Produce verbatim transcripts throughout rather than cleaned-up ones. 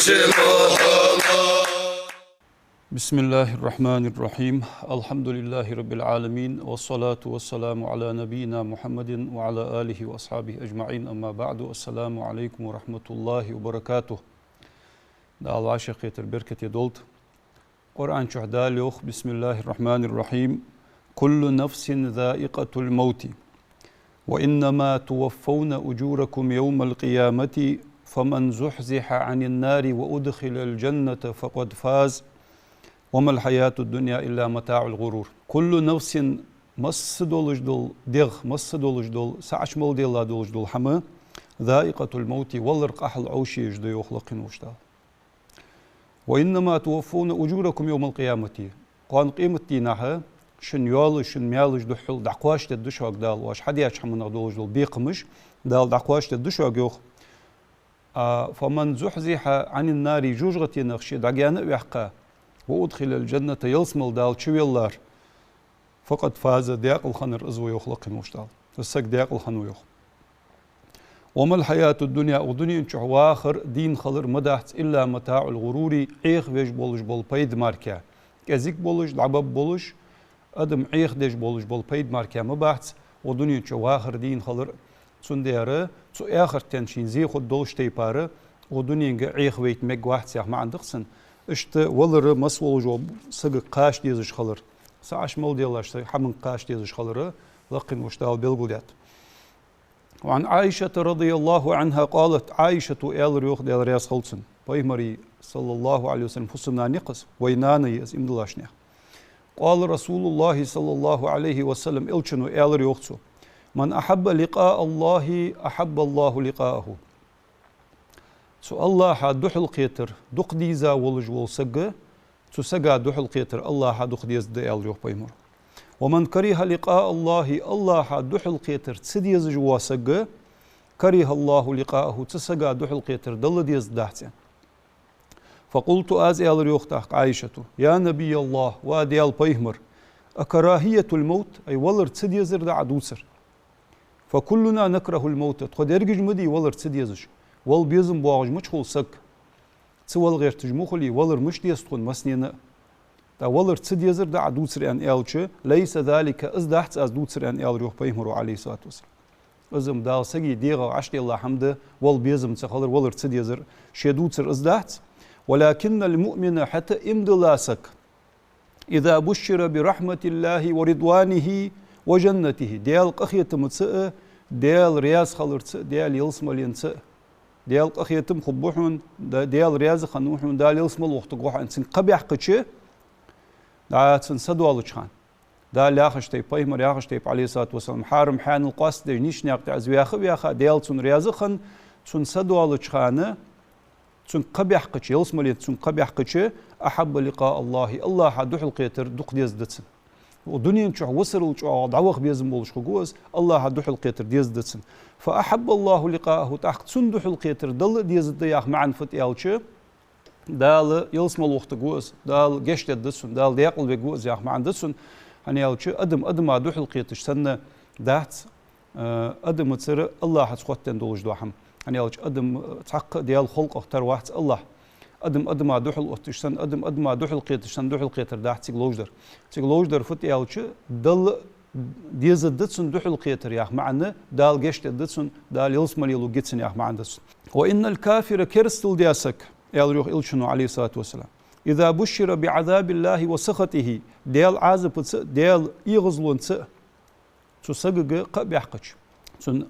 بسم الله الرحمن الرحيم. الحمد لله رب العالمين، والصلاة والسلام على نبينا محمد وعلى آله وأصحابه أجمعين. أما بعد، السلام عليكم ورحمة الله وبركاته. Дала вӀашагӀкхетар беркате долда. Къуръан чу Дала йоах: بسم الله الرحمن الرحيم. كل نفس ذائقة الموت. وإنما توفون أجوركم يوم القيامة، فمن زحزح عن النار وأدخل الجنة فقد فاز، وما الحياة الدنيا إلا متاع الغرور. كل نفس, масса долаш дола дегӀ, масса долаш дола, саӀаш мел делла долаш дола хӀама, ذائقة الموت, валар къахьал Ӏовшаеш да, йоах лакхе волча Дала. وإنما توفون أجوركم يوم القيامة. Кхоана къематдийнахьа шун йоалаш, шун маьлаш духхьал дӀакхоачашдергда шуга Дала, оаш хьадаьча хӀаманах долаш дола бекхамаш Дала дӀакхоачашдергда шуга, йоах. А, فمن زحزح عن النار, жожагӀатенах ше дӀагаьна а ваьккха, وأدخل الجنة, ялсмале Дала чувеллар, فقد فاز, даькъала хиннар из ва, йоах лакхе волча Дала. Из саг даькъала хиннав, йоах. وما الحياة الدنيا, укх дунен чу вахар, дийна хилар ма дац, إلا متاع الغرور, Ӏехавеш болаш бола пайда мара. КӀезига болаш, дӀабаьб болаш, адам Ӏехадеш болаш бола пайда мара ма бац укх дунен чу вахар, дийна хилар. Цудухьа цу ахартен шийна зе хургдолча тайпара укх дуненга Ӏехавайта мегаш вац яха маӀан да-кх цун. Иштта валар масса волаш волча сага кхача дезаш хилар, саӀаш мел деллача хӀаманга кхача дезаш хилар лакхе волча Дала белгалдаьд. وعن عائشة رضي الله عنها قالت, Ӏайшата аьлар, йоах, Даьла раьза хилва цунна, пайхамара, صلى الله عليه وسلم, фусам-нана я-кх из, вай нана я из, иман диллача наьха. قال رسول الله صلى الله عليه وسلم, Элчано аьлар, йоах, цо: من أحب لقاء الله أحب الله لقاءه. Цу АллахӀа духьалкхетар дукха дезаш волаш вола саг, цу сага духьалкхетар АллахӀа дукха дезаргда, аьлар, йоах, пайхамара. ومن كره لقاء الله, АллахӀа духьалкхетар ца дезаш вола саг, كره الله لقاءه, цу сага духьалкхетар Далла дезаргдац, аьнна. فقلت, аз аьлар, йоах, тӀаккха Ӏайшата: يا نبي الله, ва Даьла пайхамар, أكراهية الموت, ай, валар ца дезар да Ӏа дувцар? فكلنا نكره الموت, тхо дерригаш ма дий валар ца дезаш. Вала безам боагӀаш мича хул саг? Ца вала гӀерташ ма хулий, валар мича деза тхона массанена а? ТӀаккха валар ца дезар да Ӏа дувцар, аьнна, аьлча, ليس ذلك, из дац аз дувцар, аьнна, аьлар, йоах, пайхамара, عليه الصلاة والسلام. Из-м Дала сага дегӀа Ӏаш делла хӀама да, вала безам ца хилар, валар ца дезар, ше дувцар из дац. ولكن المؤمن, хӀаьта иман дилла саг, إذا بشر برحمة الله ورضوانه وجنته, Даьла къахетамца а, Даьла раьза хиларца а, Даьла ялсмаленца а. Даьла къахетам хургба хьона, Да-, Даьла раьза хиннав хьона, Дала ялсмале вохийтаргва хьо, аьнна, цунга кхаъ баьккхача, дӀа цун са доаллача хана, Дала яхача тайпара, пайхамара яхача тайпара, عليه الصلاة والسلام, хьарам-хьанал къоастадеш нийсача наькъа тӀа из ваьха а ваьха, Даьла цунна раьза а хинна, цун са доаллача хана, цунга кхаъ баьккхача, ялсмале цунга кхаъ баьккхача, أحب لقاء الله, АллахӀа духьалкхетар дукха дезаргда цунна. Укх дунен чу висарал чӀоагӀа дӀаваха безам болаш хургва из, АллахӀа духьалкхетар дезаргда цунна. فأحب الله لقاءه, тӀаккха цунна духьалкхетар Далла а дезаргда яха маӀан фуд аьлча, Дала ялсмале вохийтаргва из, Дала гешт дергда цунна, Дала даькъала вергва из яха маӀан да цун. ХӀана аьлча, адам адама духьалкхеташ санна дац, э, адамацара АллахӀаца хоттаденна долаш дола хӀама. ХӀана аьлча, адам, э, цхьаккха а Даьла халкъах тара вац АллахӀ. Адам адама духьалотташ санна, адам адама духьалкхеташ санна духьалкхетар дац цига ловш дар. Цига ловш дар фуд аьлча, Далла дезаргда цунна духьалкхетар яха маӀан, Дала гешт дергда цунна, Дала ялсмале лургья цунна яха маӀан да цун. وإن الكافر, керастал даь саг, аьлар, йоах, Элчано, عليه الصلاة والسلام, إذا بشر بعذاب الله وسخطه, Даьла Ӏазапаца а, Даьла эгӀазлонца а цу сагага кхаъ баьккхача, цун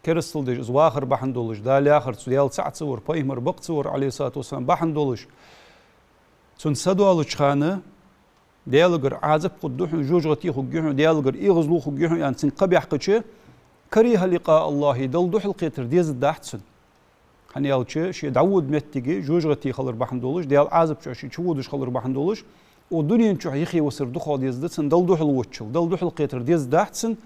керастал деш, из вахар бахьан долаш, Дала яхар, цу Даьла цаӀ ца вар, пайхамар бакъ ца вар, عليه الصلاة والسلام, бахьан долаш, цун са доаллача хана, Даьлагара Ӏазап хургда хьона, жожагӀате хургья хьона, Даьлагара эгӀазло хургья хьона, аьнна, цунга кхаъ баьккхача, كره لقاء الله, Далла духьалкхетар дезаргдац цунна. ХӀана аьлча, ше дӀавода моттиг жожагӀате хилар бахьан долаш, Даьла Ӏазап чу ше чуводаш хилар бахьан долаш, укх дунен чу юхе висар дукхагӀа дезаргда цунна, Далла духьалвоацачул, Далла духьалкхетар дезаргдац цунна,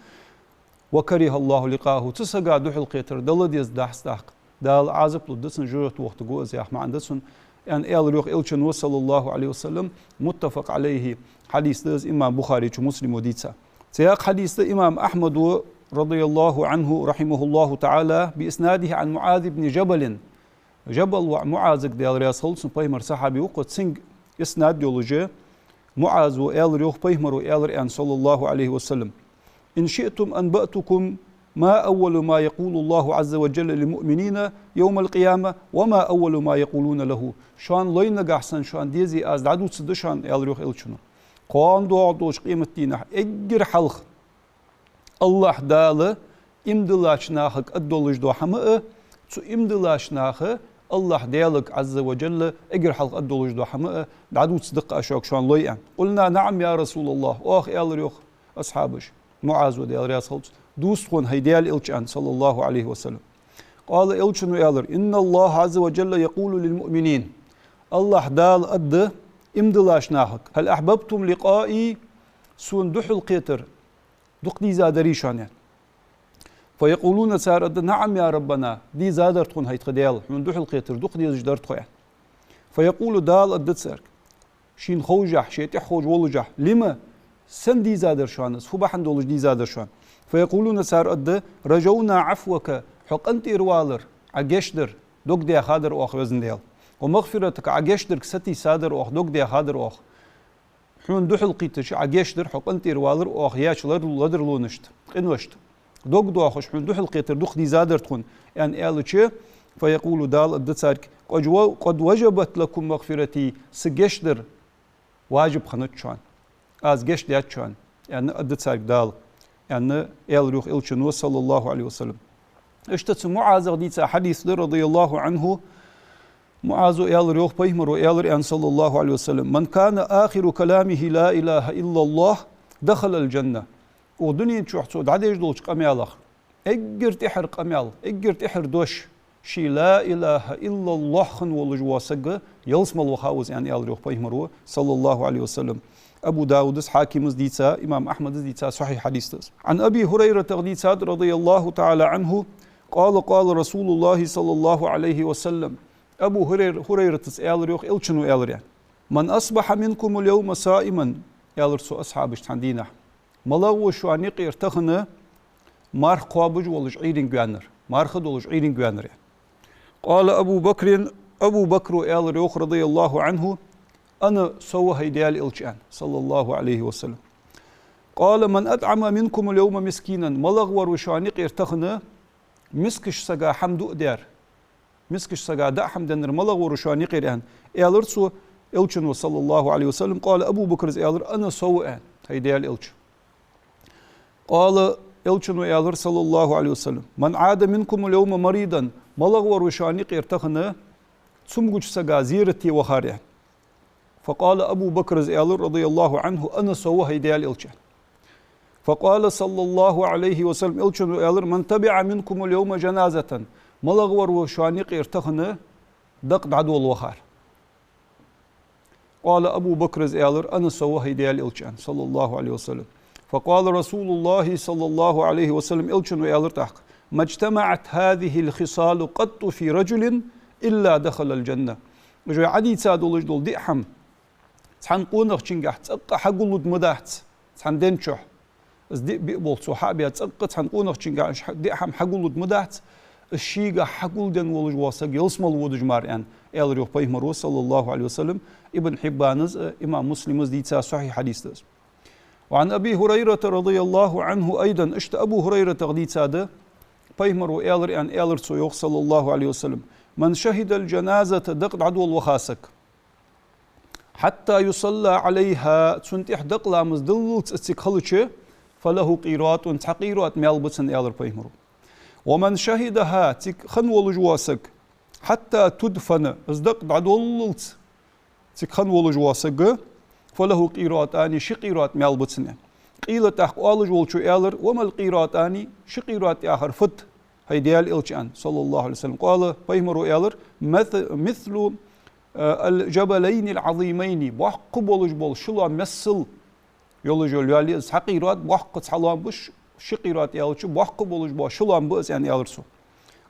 وكره الله لقاءه, цу сага духьалкхетар Далла дезаргдац тӀаккха, Дала Ӏазап лургда цунна, жожагӀате вохийтаргва из яха маӀан да цун, аьнна, аьлар, йоах, Элчано, صلى الله عليه وسلم. متفق عليه, хьадис да из, имам Бухаречо, Муслимо дийца. Цхьаькха хьадис да имам Ахьмада, رضي الله عنه، رحمه الله تعالى، بإسناده عن معاذ بن جبل, Жабал воӀ МуӀазага, Даьла раьза хилва цунна, пайхамара сахьаби ва-кх, цунга иснад йолаш, МуӀаза аьлар йоах, пайхамара аьлар аьнна, صلى الله عليه وسلم: «إن شئتم أنبأتكم ما أول ما يقول الله عز وجل للمؤمنين يوم القيامة وما أول ما يقولون له». Шоана лой, нагахьа санна шоана дезе, аз дӀадувцаргда шоана, аьлар йоах Элчано, кхоана доагӀаш долча къематдийнахьа эггара хьалха АллахӀ Дала иман диллача нахага аргдолаш дола хӀама а, цу иман диллача наха АллахӀ Даьлага, عز وجل, эггара хьалха аргдолаш дола хӀама а дӀадувцаргда-кх аз шуга шоана лой, аьнна. «قلنا: نعم يا رسول الله». Оаха аьлар йоах асхьабаша, МуӀаза, Даьла раьза хилва цунна, дувца тхона, хӀай Даьла Элча, аьнна, صلى الله عليه وسلم. قال, Элчано аьлар: «إن الله عز وجل يقول للمؤمنين». АллахӀ Дала аргда иман диллача нахага: «هل أحببتم لقائي؟» Сона духьалкхетар дукха дезадарий шоана, аьнна. «فيقولون», цар аргда: «نعم يا ربنا», дезадар тхона, хӀай тха Даьла, хьона духьалкхетар дукха дезаш дар тхо, аьнна. «فيقول», Дала аргда царга, шийна ховшшехь, шийна тӀехьа ховш волашшехь: «لم», сенна дезадар шоана из, фу бахьан долаш дезадар шоана? «فيقولون», цар аргда: «رجونا عفوك», хьо къинтӀера валар, Ӏа гешт дар дог даьхадар оаха, Веза Даьла, «ومغفرتك», Ӏа гешт дарга сатийсадар оаха, дог даьхадар оаха. Хьона духьалкхийтача Ӏа гешт дар, хьо къинтӀера валар оаха яьча лар-, ледарлонашта, къиношта. Дог доахаш, хьона духьалкхетар дукха дезадар тхона, аьнна аьлча, «فيقول», Дала аргда царга: «قد و-, قد وجبت لكم مغفرتي», са гешт дар важиб хиннад шоана, аз гешт даьд шоана, аьнна, аргда царга Дала, аьнна, аьлар йоах Элчано, صلى الله عليه وسلم. Иштта цу МуӀазах дийца хьадис да, رضي الله عنه, МуӀаза аьлар йоах, пайхамара аьлар, аьнна, صلى الله عليه وسلم: «من كان آخر كلامه لا إله إلا الله دخل الجنة». Укх дунен чухь цо дӀадеш долча къамаьлах эггара тӀехьара къамаьл, эггара тӀехьара дош ший «لا إله إلا الله» хинна волаш вола саг ялсмала ваха ва из, аьнна, аьлар йоах пайхамара, صلى الله عليه وسلم. Абу Дауда, Хьакима дийца, имам Ахьмада дийца сахьихь хьадис да из. عن أبي هريرة дийцад, رضي الله تعالى عنه, قال: قال رسول الله صلى الله عليه وسلم. Абу Хурайр-, Хурайрата аьлар йоах, Элчано аьлар, аьнна: «من أصبح منكم اليوم صائما», аьлар цу асхьабаша цхьан дийнахьа, «малагӀа ва шоана юкъера тахан марха кхоабаш волаш Ӏуйранга ваьннар, марха долаш Ӏуйранга ваьннар», аьнна. قال أبو بكر, Абу Бакра аьлар йоах, رضي الله عنه: «أنا», со ва, хӀай Даьла Элча, аьнна, صلى الله عليه وسلم. قال: «من أطعم منكم اليوم مسكينا», малагӀа вар ва шоана юкъера тахан мискача сага хӀама дуа даьр, мискача сага даа хӀама деннар малагӀа вар ва шоана юкъера, аьнна, аьлар цо, Элчано, صلى الله عليه وسلم. قال أبو بكر, из аьлар: «أنا», со ва, аьнна, хӀай Даьла Элча. قال, Элчано аьлар, صلى الله عليه وسلم: «من عاد منكم اليوم مريضا», малагӀа вар ва шоана юкъера тахан цамогача сага зерате вахар, аьнна. فقال أبو بكر, из аьлар, رضي الله عنه: «أنا», со ва, хӀай Даьла Элча. فقال صلى الله عليه وسلم, Элчано аьлар: «من تبع منكم اليوم جنازة», малагӀа вар ва шоана юкъера тахан дакъа дӀадола вахар? قال أبو بكر, из аьлар: «أنا», со ва, хӀай Даьла Элча, аьнна, صلى الله عليه وسلم. فقال رسول الله صلى الله عليه وسلم, Элчано аьлар тӀаккха: «ما اجتمعت هذه الخصال قط في رجل إلا دخل الجنة». Уж вай Ӏадийца долаш дола диъ хӀама цхьан къонахчунгахь цӀаккха хьагуллуш ма дац, цхьан ден чухь. Из диъ-биъ болх цо хьа а баь, цӀаккха цхьан къонахчунгахь уж хьа-, диъ хӀама хьагуллуш ма дац, из шийгахь хьагулденна волаш вола саг ялсмала водаш мара, аьнна, аьлар йоах пайхамара, صلى الله عليه وسلم. Ибн Хьиббана, э, имам Муслима дийца сахьихь хьадис да из. وعن أبي هريرة رضي الله عنه أيضا, иштта Абу Хурайратах дийца да, пайхамара аьлар, аьнна, аьлар цо йоах, صلى الله عليه وسلم: «من شهد الجنازة», дакъа дӀадола ваха саг, «حتى يصلى عليها», цунна тӀехьа дакъа ламаз диллалца из цига хилча, «فله قيراط», цхьа къират маьл ба цунна, аьлар пайхамара. «ومن شهدها», цига хинна волаш вола саг, «حتى تدفن», из дакъа дӀадоллалца цига хинна волаш вола саг, «فله قيراطان», ши къират маьл ба цунна. قيل, тӀаккха оалаш волчо аьлар: «وما القيراطان», ши къират яхар фуд, хӀай Даьла Элча, аьнна, صلى الله عليه وسلم. قال, пайхамара аьлар: «مث-, مثل, э, الجبلين العظيمين», боккха болаш бола ши лоам миссел йолаш йола йоал я из. Цхьа къират боккха цхьа лоам ба, ш-, ши къират аьлча боккха болаш бола ши лоам ба из, аьнна, аьлар цо.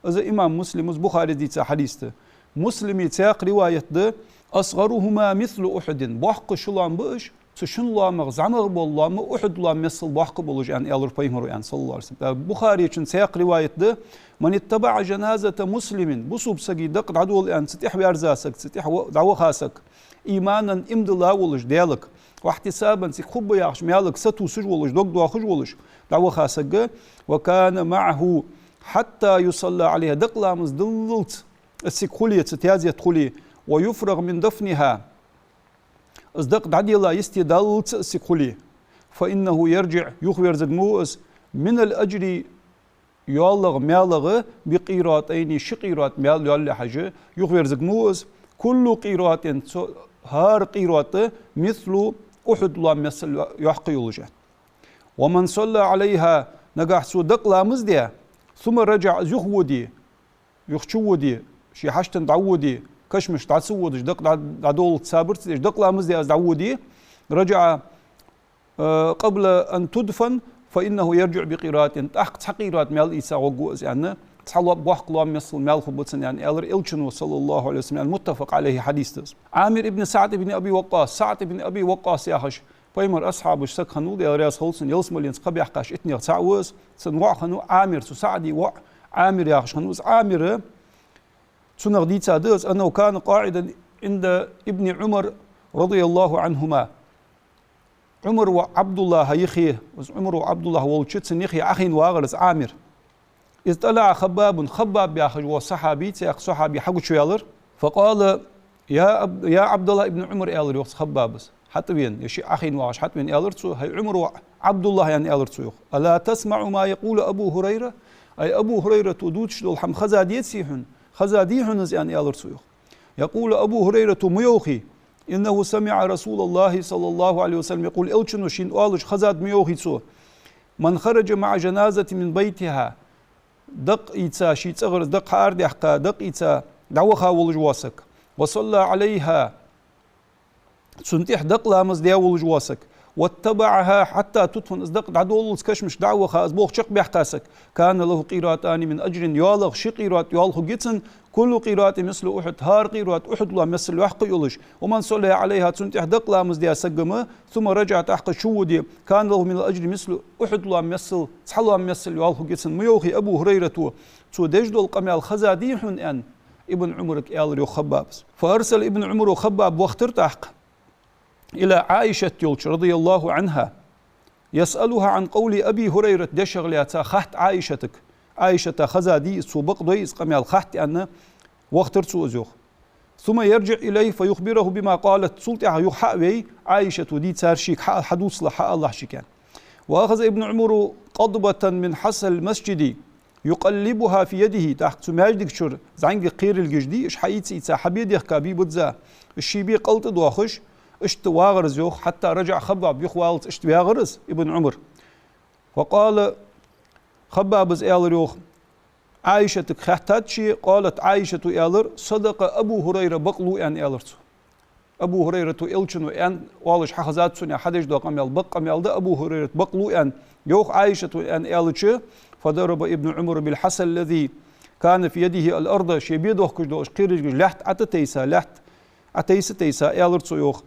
Из имам Муслима, Бухарис дийца хьадис да. Муслима цхьаькха риваят да: «أصغرهما مثل أحد», боккха ши лоам ба уж, цу шин лоамах зӀамагӀа бола лоам Ухьуд лоам миссел боккха болаш, аьнна, аьлар пайхамара, аьнна, саллаллахӀу ӀалайхӀи ва саллам. Бухаречун цхьаькха риваят да: «من اتبع جنازة مسلم», бусалба сага дакъа дӀадола, аьнна, цу тӀехьа ваьрза саг, цу тӀехьа ва-, дӀаваха саг, «إيمانا», иман дилла волаш Даьлага, «واحتسابا», цига хургба яхаш маьлага сатувсаш волаш, дог доахаш волаш дӀаваха саг, «وكان معه حتى يصلى عليها», дакъа ламаз диллалца из цига хуле, цу таьзета хуле, «ويفرغ من دفنها», из дакъа дӀадела йисте даллалца из цига хуле, «فإنه يرجع», юхаверзаргва из, «من الأجر», йоаллагӀа маьлагӀа, «بقيراطين», ши къират маьл йоалае хьежа, юхаверзаргва из, «كل قيراط», цу хӀара къират, «مثل أحد» лоам миссел йо-, йоккха йолаш, аьнна. «ومن صلى عليها», нагахь цо дакъа ламаз даь, «ثم رجع», из юхаводе, юха чуводе, ший хьаштана дӀаводе, кашамашка дӀа ца водаш, дакъа дӀа-, дӀадолалца сабар ца деш, дакъа ламаз даь из дӀаводе, «رجع، э, قبل أن تدفن، فإنه يرجع بقيراط», тӀаккха цхьа къират маьл ийца гӀоргва из, аьнна, цхьа ло-, боккха лоам миссел маьл хургба цунна, аьнна, аьлар Элчано, саллаллахӀу ӀалайхӀи ва саллам, аьнна, муттафакъ ӀалайхӀи хьадис да из. Ӏамир ибн СаӀд ибн Аби Ваккъас, СаӀд ибн Аби Ваккъас яхаш, пайхамара асхьабаш саг хиннав, Даьла раьза хилва цунна, ялсмаленца кхаъ баьккхача иттанех цаӀ ва из, цун воӀ хиннав Ӏамир, цу СаӀда воӀ Ӏамир яхаш хиннав из. Ӏамира, цунах дийца да из: «أنه كان قاعدا عند ابن عمر رضي الله عنهما». Ӏумара воӀ ӀабдуллахӀа юхе, из Ӏумара воӀ ӀабдуллахӀ волча цун юхе Ӏохайна вагӀар из Ӏамир. «إذ طلع خباب», Хаббаб яхаш вола сахьаби, цхьа сахьаби хьагучаваьлар. «فقال: يا عب-، يا عبد الله بن عمر», аьлар йоах цу Хаббабас, хьатӀавена, е шиъ Ӏохайна вагӀаш хьатӀавена, аьлар цо: «ХӀай Ӏумара воӀ ӀабдуллахӀ», аьнна, аьлар цо йоах. «ألا تسمع ما يقول أبو هريرة؟» Ай, Абу ХӀурайрата дувцаш дола хӀама хезадеций хьона? Хезадий хьона из, аьнна, аьлар цо йоах. «يقول أبو هريرة», ма йоахий: «إنه سمع رسول الله صلى الله عليه وسلم يقول», Элчано шийна оалаш хезад ма йоахий цо: «من خرج مع جنازة من بيتها», дакъа ийца, ший цӀагӀара дакъа хьаарадаьккха, дакъа ийца дӀаваха волаш вола саг, «وصلى عليها», цунна тӀехьа дакъа ламаз даь волаш вола саг, «واتبعها حتى تدفن», из дакъа дӀадолалца кашамашка дӀа а ваха, из болх чакхбаьккха саг, «كان له قيراطان من أجر», йоаллагӀа ши къират йоал хургья цунна, «كل قيراط مثل أحد», хӀара къират Ухьуд лоам миссел йоккха йолаш, «ومن صلى عليها», цунна тӀехьа дакъа ламаз даь саггама, «ثم رجع», тӀаккха чуводе, «كان له من الأجر مثل أحد» лоам миссел, цхьа лоам миссел йоал хургья цунна, ма йоахий Абу ХӀурайрата, цо деш дола къамаьл хезадий хьона, аьнна, Ибн Ӏумарга аьлар йоах Хаббабас. «فأرسل ابن عمر», Хаббаб вахийтар тӀаккха, «إلى عائشة» йолча, «رضي الله عنها، يسألها عن قول أبي هريرة», дешах лаьца хатта Ӏайшатага. Ӏайшата хезадий из, цо бакъдой из къамаьл хатта, аьнна, вахийтар цо из йоах. «ثم يرجع إليه فيخبره بما قالت», цул тӀехьагӀа юха хьа а вай, Ӏайшата дийцар шийга хьа-, хьадувцалахь, хьаалалахь шийга, аьнна. «وأخذ ابن عمر قضبة من حصى المسجد يقلبها في يده», тӀаккха цу маьждига чура зӀамига кхерилгаш дий, уж хьаийца-ийца, хьабе дехка бий бизза, уж ший бе кӀалтӀа доахаш, иштта вагӀар из йоах, «حتى رجع خباب», юхаваллалца иштта ваьгӀар из Ибн Ӏумар. «فقال», Хаббабас аьлар йоах, Ӏайшатага хаьттад ше, «قالت عائشة», аьлар: «صدق أبو هريرة», бакълув аьнна, аьлар цо. Абу ХӀурайрата Элчано аьнна оалаш хьахезад сона, хьадеш дола къамаьл бакъ къамаьл да, Абу ХӀурайрата бакълув аьнна. Йоах Ӏайшата аьнна аьлча, «فضرب ابن عمر بالحصى الذي كان في يده الأرض», ший бе дохкаш долаш кхерилгаш лаьтта Ӏотайса, лаьтта Ӏотайса-тайса, аьлар цо йоах: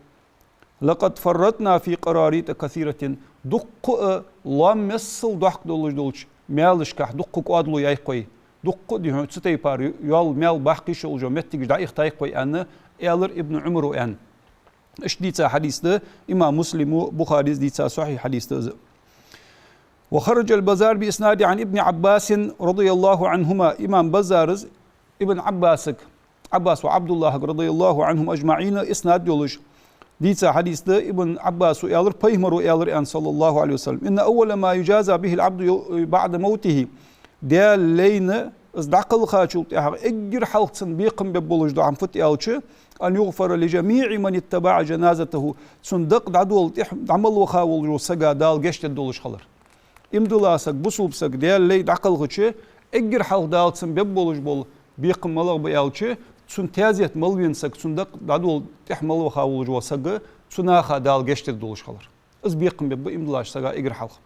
«لقد فرطنا في قراريط كثيرة». Дуккха а лоам миссел дохк долаш долча маьлашкахь дуккха кӀоадало яьй-кх вай. Дуккха а дий хьона цу тайпара йоал маьл баккхийша йолаш йола моттигаш дӀаихтайй-кх вай, аьнна, аьлар Ибн Ӏумара, аьнна. Иштта дийца хьадис да, имам Муслима, Бухарис дийца сахьихь хьадис да из. «وخرج البزار بإسناده عن ابن عباس رضي الله عنهما». Имам Баззара Ибн Ӏаббасага, Ӏаббас ва Ӏабдуллахьага, رضي الله عنهم أجمعين, иснад йолаш дийца хьадис да, Ибн Ӏаббаса аьлар, пайхамара аьлар, аьнна, صلى الله عليه وسلم: «إن أول ما يجازى به العبد بعد موته». Даьла лайна из дӀакхалхачул тӀехьагӀа эггара хьалха цунна бекхам бергболаш дола хӀама фуд аьлча, «أن يغفر لجميع من اتبع جنازته». Цун дакъа дӀадола, тӀехьа дӀа мел ваха волаш вола сага Дала гешт дергдолаш хилар. Иман дилла саг, бусалба саг Даьла лай дӀакхалхача, эггара хьалха Дала цунна бергболаш бола бекхам малагӀа ба аьлча, цун таьзета мел вена саг, цун дакъа дӀадола, тӀехьа мел ваха волаш вола саг, цу наха Дала гешт дергдолаш хилар. Из бекхам бергба иман диллача сага эггара хьалха.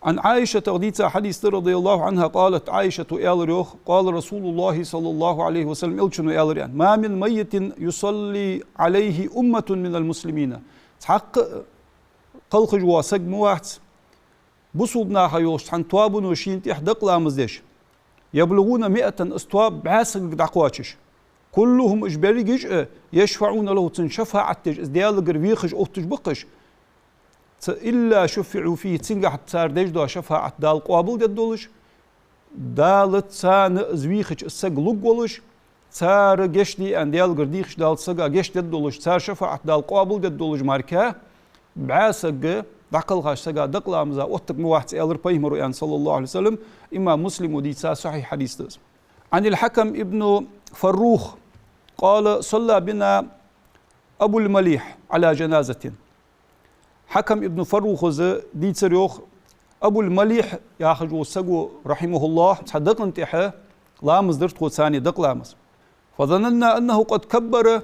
عن عائشة, дийца хьадис да, رضي الله عنها، قالت, Ӏайшата аьлар йоах: «قال رسول الله صلى الله عليه وسلم», Элчано аьлар, аьнна: «ما من ميت يصلي عليه أمة من المسلمين». Цхьаккха а кхалхаш вола саг ма вац, бусалба наха йолча цхьан тоабано шийна тӀехьа дакъа ламаз деш. يبلغون مائة, из тоаба бӀаь сагага дӀакхоачаш. كلهم, уж берригаш а, يشفعون له, цунна шафаӀат деш, из Даьлагара вехаш отташ ба-кх уж. Ца, إلا شفعوا فيه, цунгахьа цар деш дола шафаӀат Дала къоабалдергдолаш, Дала царна из вийхача из саг лургволаш, цар гешт де аьнна Даьлагара дийхача Дала сага гешт дергдолаш, цар шафаӀат Дала къоабалдергдолаш мара, бӀаь саг дӀакхалхача сага дакъа ламаза оттарг ма вац, аьлар пайхамаро аьнна, صلى الله عليه وسلم, имам Муслима дийца сахьихь хьадис да из. عن الحكم بن فروخ قال: صلى بنا أبو المليح على جنازة. Хьакам ибн Фаррухас дийцар йоах, Абул-Малихь яхаш вола саго, رحمه الله, цхьа дакъа тӀехьа ламаз дир тхо, царна дакъа ламаз. فظننا أنه قد كبر,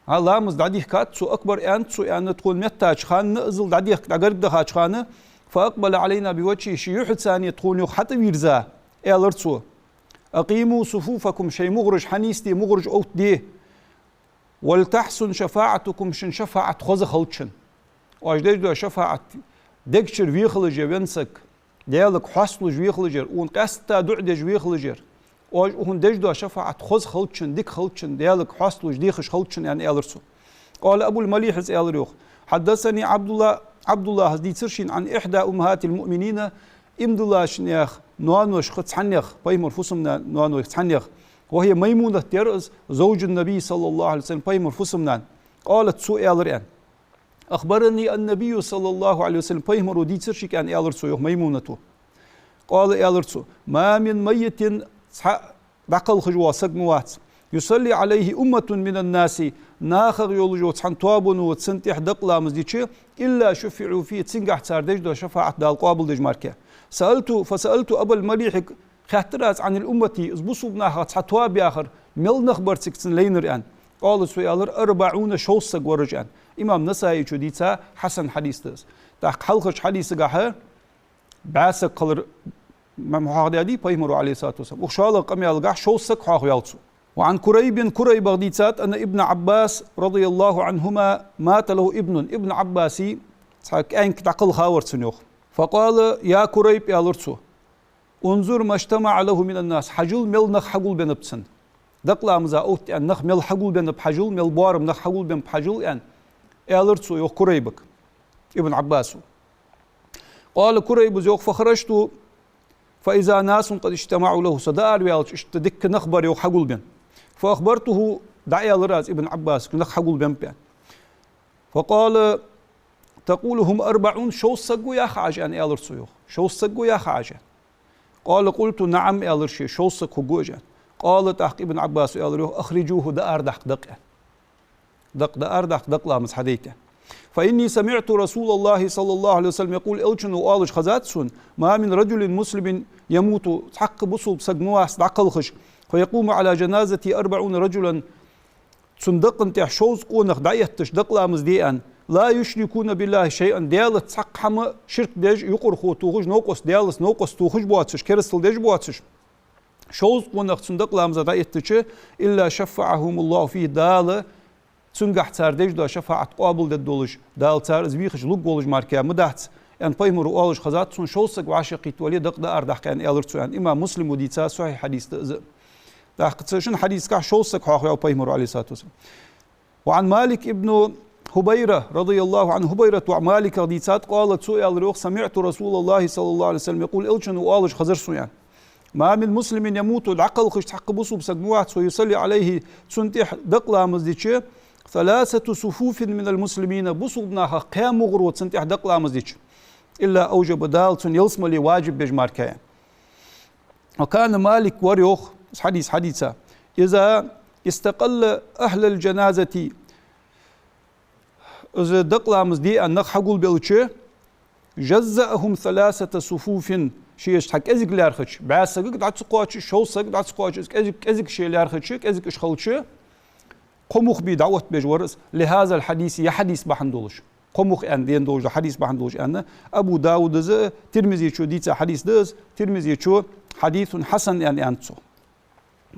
а, ламаз дӀадихкад цо, акбар аьннад цо аьнна, тхона меттача хана иззал дӀадехка, дӀагаргдахача хана, فأقبل علينا بوجهه, ший юхьаца тхона юха хьатӀавийрза, аьлар цо: أقيموا صفوفكم, шоай мугӀараш хьанийсде, мугӀараш оттаде. ولتحسن شفاعتكم, шун шафаӀат хоза хилда шун. Оаш деш дола шафаӀат дегчура ве хилаш я венна саг, Даьлага хьоасталуш ве хилаш яр, укхунна къаьстта дуӀа деш ве хилаш яр. Оаш укхунна деш дола шафаӀат хоза хилда шун, дика хилда шун, Даьлага хьоасталуш дехаш хилда шун, аьнна, аьлар цо. قال أبو المليح, из аьлар йоах: حدثني عبد الله, Ӏабдуллахьас дийцар шийна, عن إحدى أمهات المؤمنين, иман диллача наьха ноаношха цхьаннех, пайхамара фусам-наьна ноаношха цхьаннех, وهي ميمونة, яр из, زوج النبي صلى الله عليه وسلم, пайхамара фусам-нана. قالت, цо аьлар аьнна: أخبرني النبي صلى الله عليه وسلم, пайхамаро дийцар шийга аьнна, аьлар цо йоах, Маймунато. قال, аьлар цо: ما من ميت, цхьа дӀакхалхаш вола саг ма вац, يصلي عليه أمة من الناس, нахах йолаш йола цхьан тоабано цунна тӀехьа дакъа ламаз дича, إلا شفعوا فيه, цунгахьа цар деш дола шафаӀат Дала къоабалдеш мара. سألت, فسألت أبا المليح, хаьттар аз, عن الأمة, из бусалба нахах цхьа тоаба яхар мел нах бар цига цунна лайнар аьнна. قال, цо аьлар: أربعون, шовзткъа саг вар уж аьнна. Имам Насаичо дийца хьасан хьадис да из. ТӀаккха хьалхарча хьадисагахьа бӀаь саг хилар ма-, ма хьоахадаьдий пайхамаро, عليه الصلاة والسلام. Укх шоллагӀча къамаьлагахьа шовзткъа саг хьоахаваьв цо. وعن كريب, Курайба дийцад, أن ابن عباس رضي الله عنهما مات له ابن, Ибн Ӏаббаса цхьа кӀаьнк дӀакхалха вар цун йоах. فقال: يا كريب, аьлар цо, انظر ما اجتمع له من الناس, хьажал, мел нах хьагулбеннаб цунна. Дакъа ламаза отта аьнна нах мел хьагулбеннаб хьажал, мел боарам нах хьагулбеннаб хьажал аьнна, аьлар цо йоах Курайбага, Ибн Ӏаббасо. قال, Курайбас йоах: فخرجت فإذا ناس قد اجتمعوا له, со дӀаараваьлча, иштта дикка нах бар йоах хьагулбенна. فأخبرته, дӀааьлар аз Ибн Ӏаббасага, нах хьагулбеннаб аьнна. فقال: تقول هم أربعون, шовзткъа саг ва яхаш Ӏа аьнна, аьлар цо йоах. Шовзткъа саг ва яхаш Ӏа аьнна. قال: قلت: نعم, аьлар ше, шовзткъа саг ва уж аьнна. قال, тӀаккха Ибн Ӏаббаса аьлар йоах: أخرجوه, дӀаарадаккха дакъа аьнна. Дакъа дӀаарадаккха, дакъа ламаз хьадайта аьнна. فإني سمعت رسول الله صلى الله عليه وسلم يقول, Элчано оалаш хезад сона: ما من رجل مسلم يموت, цхьаккха бусалба саг ма вац дӀакхалхаш, فيقوم على جنازته أربعون رجلا, цун дакъа тӀехьа шовзткъа къонах дӀаэтташ, дакъа ламаз де аьнна, لا يشركون بالله شيئا, Даьлаца цхьаккха хӀама ширк деш, юкъархо тохаш, новкъост, Даьлаца новкъост тохаш боацаш, керастал деш боацаш, шовзткъа къонах цун дакъа ламаза дӀаэттача, إلا شفعهم الله فيه, Дала цунгахьа цар деш дола шафаӀат къоабалдергдолаш, Дала цар из вийхача лургволаш мара ма дац, аьнна, пайхамаро оалаш хезад сона, шовзткъа саг вӀашагӀкхийтта вале, дакъа дӀаарадаккха аьнна, аьлар цо аьнна. Имам Муслима дийца сахьихь хьадис да из. ТӀаккха цу шин хьадисагахьа шовзткъа саг хьоахаваьв пайхамаро, عليه الصلاة والسلام. وعن مالك بن هبيرة رضي الله عنه, ХӀубайрат воӀ Маликах дийцад, قال, цо аьлар йоах: سمعت رسول الله صلى الله عليه وسلم يقول, Элчано оалаш хезар сона аьнна: ما من مسلم يموت, дӀакхалхаш цхьаккха бусалба саг ма вац, ويصلي عليه, цунна тӀехьа дакъа ламаз дича, ثلاثة صفوف من المسلمين, бусалба нахах кхаь мугӀаро цунна тӀехьа дакъа ламаз дича, إلا أوجب, Дала цунна ялсмале ваджиб беш мара. وكان مالك, вар йоах, из хьадис хьадийца, إذا استقل أهل الجنازة, из дакъа ламаз де аьнна нах хьагулбелча, جزأهم ثلاثة صفوف, шоаш цхьа кӀезига лаьрхӀача, бӀаь сагага дӀа ца кхоачаш, шовзткъа сагага дӀа ца кхоачаш, из кӀезига, кӀезига шоаш лаьрхӀача, кӀезига уж хилча, кхо мух бе дӀаоттабеш вар из, لهذا الحديث, ер хьадис бахьан долаш. Кхо мух аьнна, дена долаш да хьадис бахьан долаш аьнна, Абу Дауда из, Тирмизечо дийца хьадис да из, Тирмизечо: حديث حسن аьнна аьннад цо.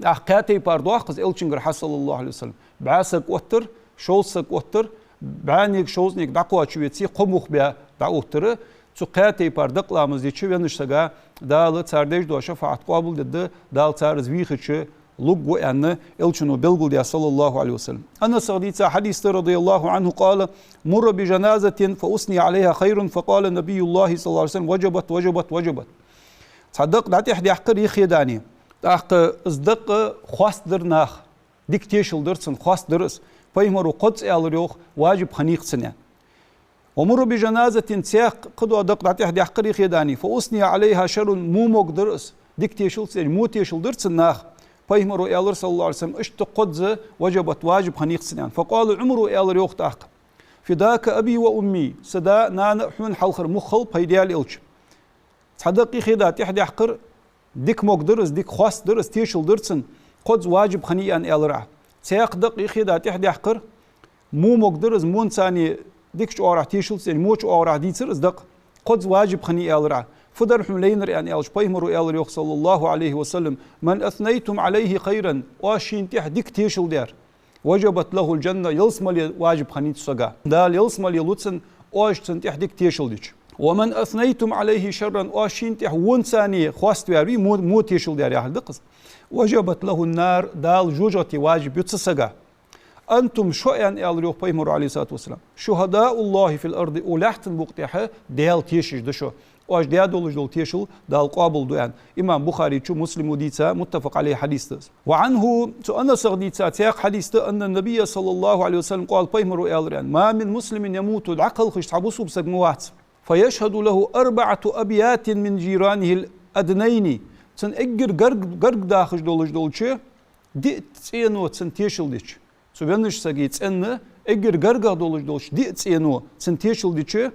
ТӀаккха кхаь тайпара доаккх из Элчангара хьа, صلى الله عليه وسلم. БӀаь саг оттар, шовзткъа саг оттар, бӀаьнега, шовзткъанега дӀакхоачавеце, кхо мух бе дӀаоттар, цу кхаь тайпара дакъа ламаз дича веннача сага Дала цар деш дола шафаӀат къоабалдергда, Дала цар из вийхача лургва аьнна, Элчано белгалдаьд, صلى الله عليه وسلم. Анасах дийца хьадис да, رضي الله عنه، قال: مر بجنازة فأثني عليها خيرا، فقال نبي الله صلى الله عليه وسلم: وجبت، وجبت، وجبت. Цхьа дакъа дӀатӀехдаьккхар юххе дани. ТӀаккха из дакъа хоастадир наха. Дика тешал дир цунна, хоастадир из. Пайхамаро кхозза аьлар йоах: «Важиб хиннай-кх цунна», аьнна. «ومر بجنازة», цхьаькха кхыдола дакъа дӀатӀехдаьккхар юххе дани, «فأثني عليها شرا», во могадир из. Дика тешал ца деш, во тешал дир цунна наха. Пайхамаро аьлар, صلى الله عليه وسلم, иштта кхозза: «وجبت», важиб хиннай-кх цунна, аьнна. «فقال عمر», аьлар йоах тӀаккха: «فداك أبي وأمي», са да, нана а хьона хьалхара мух хилба, хӀай Даьла Элча. Цхьа дакъа юххе дӀатӀехдаьккхар дика могадир из, дика хоастадир из, тешал дир цунна, кхозза важиб хиннай аьнна аьлар Ӏа. Цхьаькха дакъа юххе дӀатӀехдаьккхар во могадир из, вонца дикача оагӀорахьа тешал ца деш, воча оагӀорахьа дийцар из дакъа, кхозза важиб хиннай аьлар Ӏа. Фу дар хьона лайнар аьнна аьлча, Пайхамаро аьлар йоах, صلى الله عليه وسلم: «من أثنيتم عليه خيرا», оаш шийна тӀехьа дика тешал даьр, «وجبت له الجنة», ялсмале важиб хиннай цу сага. Дала ялсмале лу цунна, оаш цунна тӀехьа дика тешал дича. «ومن أثنيتم عليه شرا», оаш шийна тӀехьа вонца хоаставаьр вий, во, во тешал даьр яхилга да-кх из, «وجبت له النار», Дала жожагӀате важиб ю цу сага. «أنتم», шо, аьнна аьлар йоах Пайхамаро, عليه الصلاة والسلام, «شهداء الله في الأرض», укх лаьттан букъа тӀа Даьла тешаш да шо. Оаш даь долаш дола тешал Дала къоабалду аьнна. Имам Бухарийчо, Муслимо дийца, متفق عليه хьадис да из. «وعنه», цу Анасах дийца цхьаькха хьадис да, «أن النبي صلى الله عليه وسلم قال», Пайхамаро аьлар аьнна: «ما من مسلم يموت», дӀакхалхаш цхьа бусалба саг ма вац, «فيشهد له أربعة أبيات من جيرانه الأدنين», цунна эггара гарга, гарга дахаш долаш долча диъ цӀено цунна тешал дича. Цу веннача сага цӀенна эггара гаргагӀа долаш долча диъ цӀено цунна тешал дича,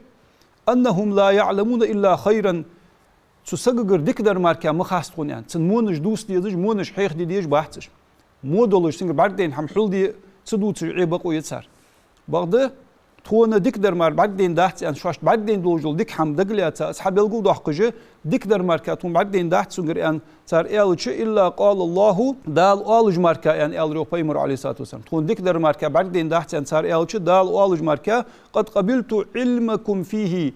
«أنهم لا يعلمون إلا خيرا», цу сагагара дикадар мара ма хац тхона, аьнна. Цун вонаш дувца дезаш, вонаш хьехаде дезаш бац уж. Во долаш цунгара бӀаргадайна хӀама хьулде ца дувцаш Ӏе бокъо я цар. Бакъда, тхона дикадар мара бӀаргадайна дац, аьнна, шоашта бӀаргадайна долаш дола дика хӀама дагалаьца, из хьабелгалдоаккхаш, дикадар мара тхона бӀаргадайна дац цунгара, аьнна, цар аьлча, «إلا قال الله», Дала оалаш мара, аьнна, аьлар йоах Пайхамаро, عليه الصلاة والسلام. Тхона дикадар мара бӀаргадайна дац, аьнна, цар аьлча, Дала оалаш мара: «قد قبلت علمكم فيه»,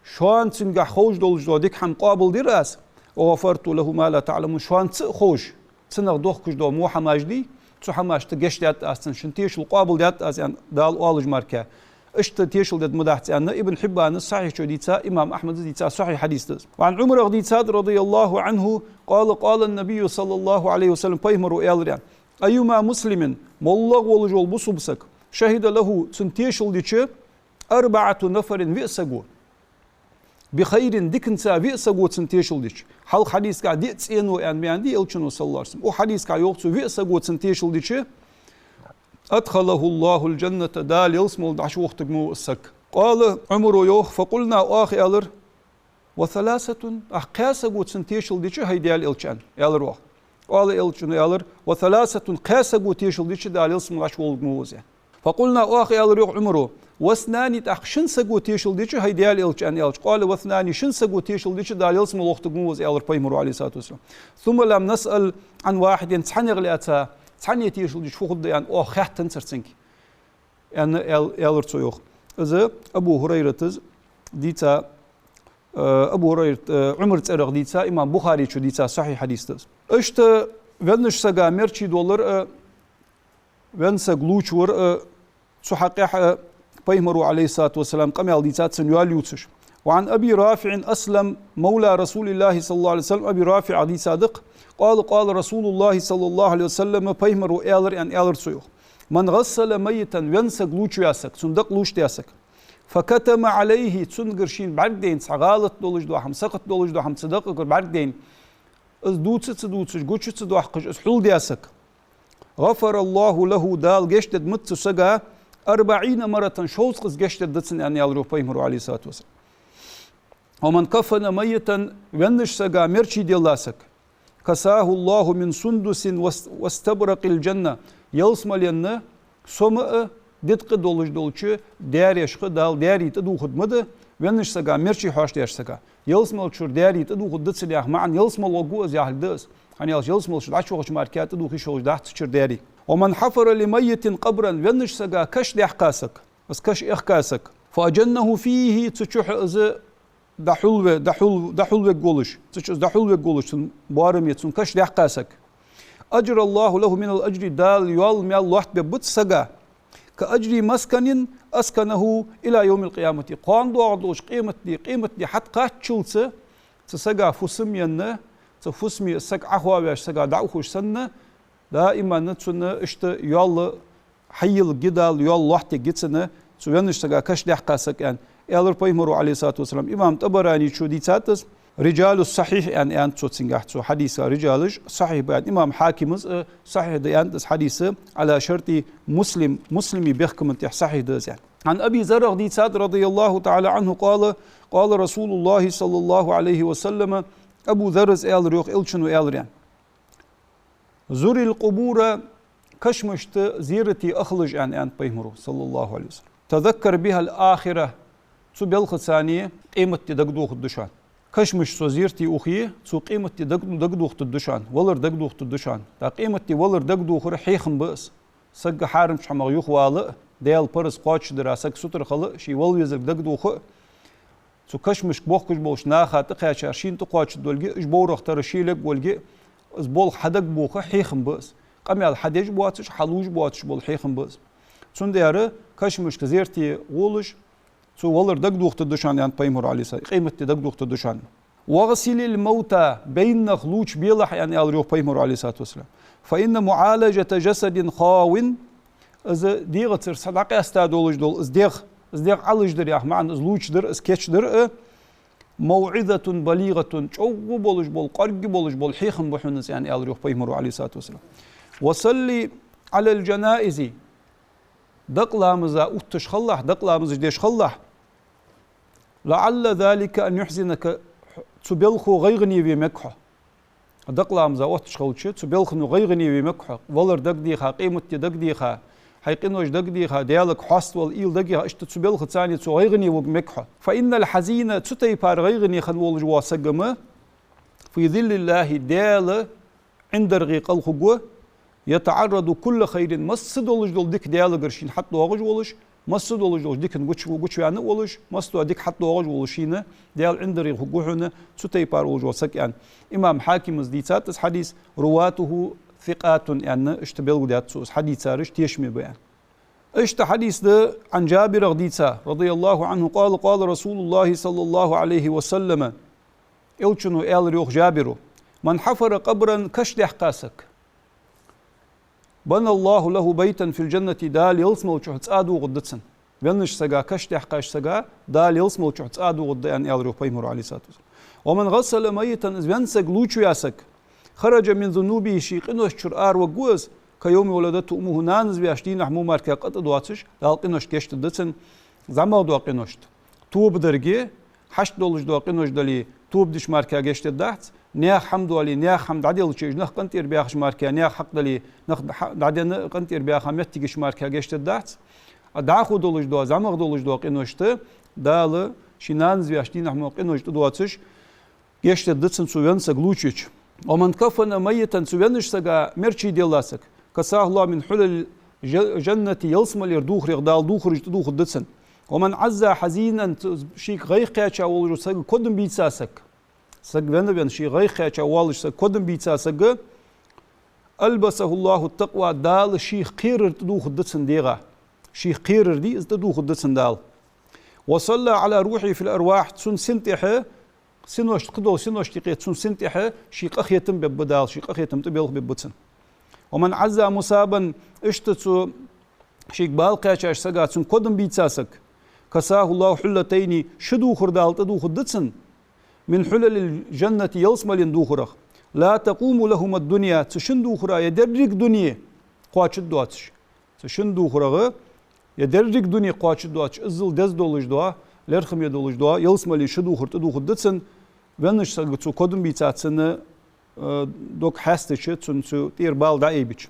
шоана цунгахь ховш долаш дола дика хӀама къоабалдир аз, «وغفرت له ما لا تعلمون», шоана ца а ховш, цунах дохкаш дола во хӀамаш дий, цу хӀамашта гешт даьд аз цунна, шун тешал къоабалдаьд аз, аьнна, Дала оалаш мара. Иштта тешал дергда ма дац, аьнна, Ибн Хьиббана сахьихьчо дийца, имам Ахьмада дийца сахьихь хьадис да из. «وعن عمر», дийцад, «رضي الله عنه قال: قال النبي صلى الله عليه وسلم», Пайхамаро аьлар аьнна: «أيما مسلم», моллагӀа волаш вола бусалба саг, «شهد له», цунна тешал дича, «أربعة نفر», виъ саго, «بخير», диканца, виъ саго цунна тешал дича. Хьалха хьадисагахь диъ цӀено аьнна ма аьннадий Элчано, صلى الله عليه وسلم. Укх хьадисагахь йоах цо, виъ саго цунна тешал дича, «أدخله الله الجنة», Дала ялсмале дӀачувохийтаргва из саг. «قال عمر», йоах, «فقلنا», оаха аьлар: «وثلاثة؟» Ах, кхаь саго цунна тешал дича, хӀай Даьла Элча, аьнна, аьлар оаха. «قال», Элчано аьлар: «وثلاثة», кхаь саго тешал дича, Дала ялсмале дӀачуволларгва из, аьнна. «فقلنا», оаха аьлар йоах Ӏумаро: «واثنان», тӀаккха шин саго тешал дича, хӀай Даьла Элча, аьнна, аьлча, «قال: واثنان», шин саго тешал дича, Дала ялсмале вохийтаргва из, аьлар Пайхамаро, عليه الصلاة والسلام. «ثم لم نسأل عن واحد», цхьаннех лаьца, цхьанне тешал дича фу хургда аьнна, оаха хаьттанзар цунга, аьнна, аьл-, аьлар цо йоах. Из Абу ХӀурайрата дийца, э, Абу ХӀурайрат, э, Ӏумара цӀерагӀа дийца, имам Бухарийчо дийца сахьихь хьадис да из. Иштта веннача сага мерчи доллар а, венна саг лувчавар а, цу хьакъехьа Пайхамаро, عليه الصلاة والسلام, къамаьл дийцад цунна йоал ювцаш. «وعن أبي رافع أسلم مولى رسول الله صلى الله عليه وسلم», Аби РафиӀа дийцад-кх: «قال: قال رسول الله صلى الله عليه وسلم», Пайхамаро аьлар аьнна, аьлар цо йоах: «من غسل ميتا», венна саг лувчаваь саг, цун дакъа лувчадаь саг, «فكتم عليه», цунгара шийна бӀаргадайна цхьа гӀалат долаш дола хӀама, сакхат долаш дола хӀама цу дакъагара бӀаргадайна, из дувца а ца дувцаш, гуча а ца доаккхаш, из хьулдаь саг, «غفر الله له», Дала гешт дергда ма да цу сага, «أربعين مرة», шовзткъа из гешт дергда цунна, аьнна, аьлар йоах Пайхамаро, عليه الصلاة والسلام. «ومن كفن ميتا», веннача сага мерчи делла саг, «كساه الله من سندس واس-، واستبرق الجنة», ялсмален сома а, дидкъа а долаш долча даьрешха Дала даьри тӀадувхаргда ма да, веннача сага мерчи хьош деш сага. Ялсмала чура даьри тӀадувхаргда цунна яха маӀан, ялсмале варгва из яхилга да из. ХӀана аьлча ялсмале ше дӀачувахача мара тӀадувха йиш йолаш дац цу чура даьри. «ومن حفر لميت قبرا», веннача сага каш даьккха саг, из каш эхка саг, فأجنه فيه, цу чухь из дӀахьулве-, дӀахьул-, дӀахьулвергволаш, цу чу из дӀахьулвергволаш, цун боараме, цун каш даьккха саг. أجرى الله له من الأجر, Дала йола маьл лоаттабергба цу сага. كأجر مسكن أسكنه إلى يوم القيامة. Кхоана доагӀаш долча къематди, къематди хьатӀакхаччалца цу сага фусам енна, цу фусаме саг Ӏохоавеш, сага дӀаухаш санна, даиман цунна иштта йола хьайийлларгья Дала, йола лоаттаергья цунна, цу веннача сага каш даьккха саг, аьнна, аьлар пайхамаро, عليه الصلاة والسلام. Имам ТӀабаране чу дийцад из, رجال الصحيح аьнна, аьннад цо цунгахь, цу хьадиса рижалаш сахьихь ба аьнна. Имам Хьакима а, э, сахьихь да аьннад из хьадис, على شرط مسلم, Муслима бехкаман тӀехь сахьихь да из аьнна. عن أبي ذر дийцад, رضي الله تعالى عنه قال: قال رسول الله صلى الله عليه وسلم, Абу Зарра аьлар йоах, Элчано аьлар аьнна: زر القبور, кашамашта зерате ахалаш, аьнна, аьннад пайхамаро, صلى الله عليه وسلم. تذكر بها الآخرة, цу балхаца къематди дагадохаргда шоана. Кашамашта зерате ухе, цо къематди даг-, дагадохийтаргда шоана, валар дагадохийтаргда шоана. ТӀаккха къематди, валар дагадохар хьехам ба из. Сага хьарамча хӀамах юхавала а, Даьла параз кхоачашдара саг сутара хила а, ший вала везарг дагадоха а, цу кашамашка бохкаш болча наха тӀакхаьчар шийна тӀакхоачаргдолга а, уж боврах тара ше лергволга а, из болх хьадагабоха хьехам ба из. Къамаьл хьадеш а боацаш, хьалуш а боацаш бола хьехам ба из. Цудухьа кашамашка зерате гӀолаш, цо валар дагадохийтаргда шоана, аьннад пайхамаро, عليه الصلاة, къематди дагадохийтаргда шоана. واغسل الموتى, бейннах лувчабелахь, аьнна, аьлар йоах пайхамаро, عليه الصلاة والسلام. فإن معالجة جسد خاو, из дегӀацара саг дӀакъаьста долаш дола из дегӀ, из дегӀ Ӏалашдар яха маӀан, из лувчадар, из кийчдар а, موعظة بليغة, чӀоагӀа болаш бола, кӀоарга болаш бола хьехам ба хьона из, аьнна, аьлар йоах пайхамаро, عليه الصلاة والسلام. وصل على الجنائز, дакъа ламаза увтташ хилалахь, дакъа ламазаш деш хилалахь. لعل ذلك أن يحزنك, цу балхо гӀайгӀане ве мег хьо. Дакъа ламаза увтташ хилча, цу балхо гӀайгӀане ве мег хьо. Валар дагадеха, къематди дагадеха, хьай къинош дагадеха, Даьлага хьаставала уйла дагадеха, иштта цу балхаца цо гӀайгӀане вуг мег хьо. فإن الحزين, цу тайпара гӀайгӀане хинна волаш вола саг-м, في ظل الله, Даьла ӀиндагӀа кӀал хургва, يتعرض كل خير, масса долаш дола дика Даьлагара шийна хьатӀадоагӀаш волаш, масса долаш долча дикан гуча-, гучаваьнна а волаш, масса дола дика хьатӀадоагӀаш волаш шийна, Даьла ӀиндагӀа хургва хьона цу тайпара волаш вола саг, аьнна. Имам Хьакима дийцад из хьадис, رواته ثقات аьнна, иштта белгалдаьд цо, из хьадийцараш тешаме ба, аьнна. Иштта хьадис да, عن جابر дийца, رضي الله عنه قال: قال رسول الله صلى الله عليه وسلم, Элчано аьлар йоах Жабиро: من حفر قبرا, каш даьккха саг, بنى الله له بيتا في الجنة, Дала ялсмала чу цӀа дохаргда цунна. Веннача сага каш даьккхача сага Дала ялсмала чу цӀа дохаргда, аьнна, аьлар йоах пайхамаро, عليه الصلاة والسلام. ومن غسل ميتا, из венна саг лувчаваь саг, خرج من ذنوبه, ший къиношта чура араваргва из, كيوم ولدته أمه, нанас ваьча дийнахьа мо мара кхы а тӀадоацаш, Дала къиношта гешт дергда цунна, зӀамагӀа дола къиношта. Тоба дарга, хьашт долаш дола къинош дале, тоба дича мара кхы а гешт дергдац, наьха хӀама дале, наьха хӀама дӀаделча, уж нах къинтӀера баьхача мара кхы а, наьха хьакъ дале, нах дӀа-, дӀаденна къинтӀера баьха моттигаш мара кхы а гешт дергдац. А дӀахо долаш дола, зӀамагӀа долаш дола къиношта Дала ший нанас ваьча дийнахьа мо къиношта тӀадоацаш, гешт дергда цунна цу венна саг лувчавича. ومن كفن ميتا, цу веннача сага мерчи делла саг, كساه الله من حلل الج-, الجنة, ялсмалера духарех Дала духараш тӀадохаргда цунна. ومن عزا حزينا, цу шийга гӀайгӀа кхаьча волаш вола сага кодам бийца саг, саг венна-венна шийга гӀайгӀа кхаьча воаллаш саг, кодам бийца саг, ألبسه الله التقوى, Дала шийх кхерар тӀадохаргда цунна дегӀа. Шийх кхерар дий, из тӀадохаргда цунна Дала. وصلى على روحه في الأرواح, цун сина тӀехьа, синошта, кхыдола синошта юкъе цун сина тӀехьа ший къахетам бергба Дала, ший къахетам тӀабелха бергба цунна. ومن عزا مصابا, иштта цу шийга бала кхаьчача сага цун кодам бийца саг, كساه الله حلتين, ши духар Дала тӀадохаргда цунна, من حلل الجنة, ялсмален духарах, لا تقوم لهما الدنيا, цу шин духара ер деррига дуне кхоачаш доацаш. Цу шин духарах ер деррига дуне кхоачаш доацаш, иззал деза долаш дола, лерхӀаме долаш дола ялсмален ши духар тӀадохаргда цунна, веннача сага цо кодам бийцача цун, э, дог хьестача, цунна цу тӀера бала дӀаайбича.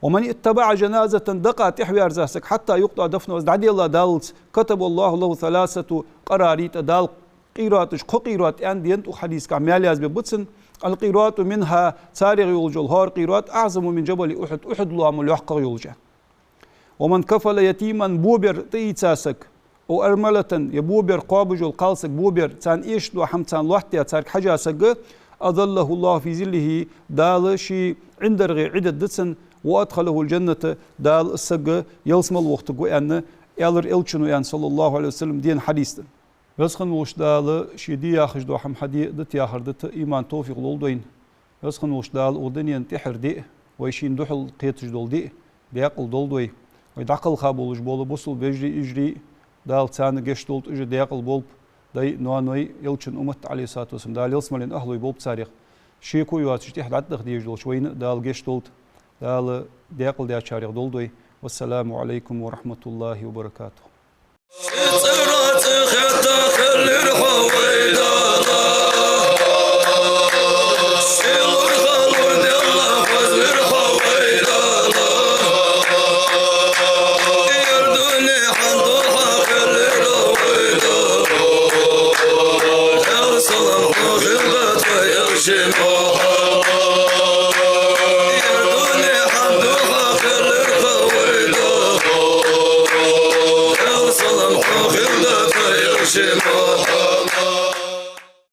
ومن اتبع جنازة, дакъа тӀехьаверза саг, حتى يقضى دفنها, из дӀаделла даллалца, كتب الله له ثلاثة قراريط, Дала къираташ, кхо къират аьнна денад укх хьадисагахь, маьл язбергба цунна. القيراط منها, царех йолаш йола хӀара къират, أعظم من جبل أحد, Ухьуд лоамал йоккхагӀа йолаш я. ومن كفل يتيما, бо бер тӀаийца саг, أو أرملة, е бобер, кхоабаш йола кхалсаг, бобер, царна эшаш дола хӀама царна лоаттадаь, царга хьежа саг, أظله الله في ظله, Дала ший ӀиндагӀе Ӏи дергда цунна, وأدخله الجنة, Дала из саг ялсмале вохийтаргва аьнна, аьлар Элчано аьнна, صلى الله عليه وسلم, денна хьадис да. Веза хинна волча Дала ше де яхаш дола хӀама хьаде а дита яхар дита иман, товфикъ лолда вайна. Веза хинна волча Дала укх дунен тӀехьара ди а, вай шийна духьал кхеташ дола ди а, даькъала долда вай. Вай дӀакхелха болаш бола бусалба вежарий, йижарий, Дала царна гешт долда, уж даькъала болба, дай а, ноаной а, Элчан уммат, عليه الصلاة والسلام, Дала ялсмален ахӀлой болба царех. Шеко йоацаш тӀехьа дӀатӀадаха дезаш долча вайна а Дала гешт долда. Дала даькъала даьчарех долда вай. والسلام عليكم ورحمة الله وبركاته.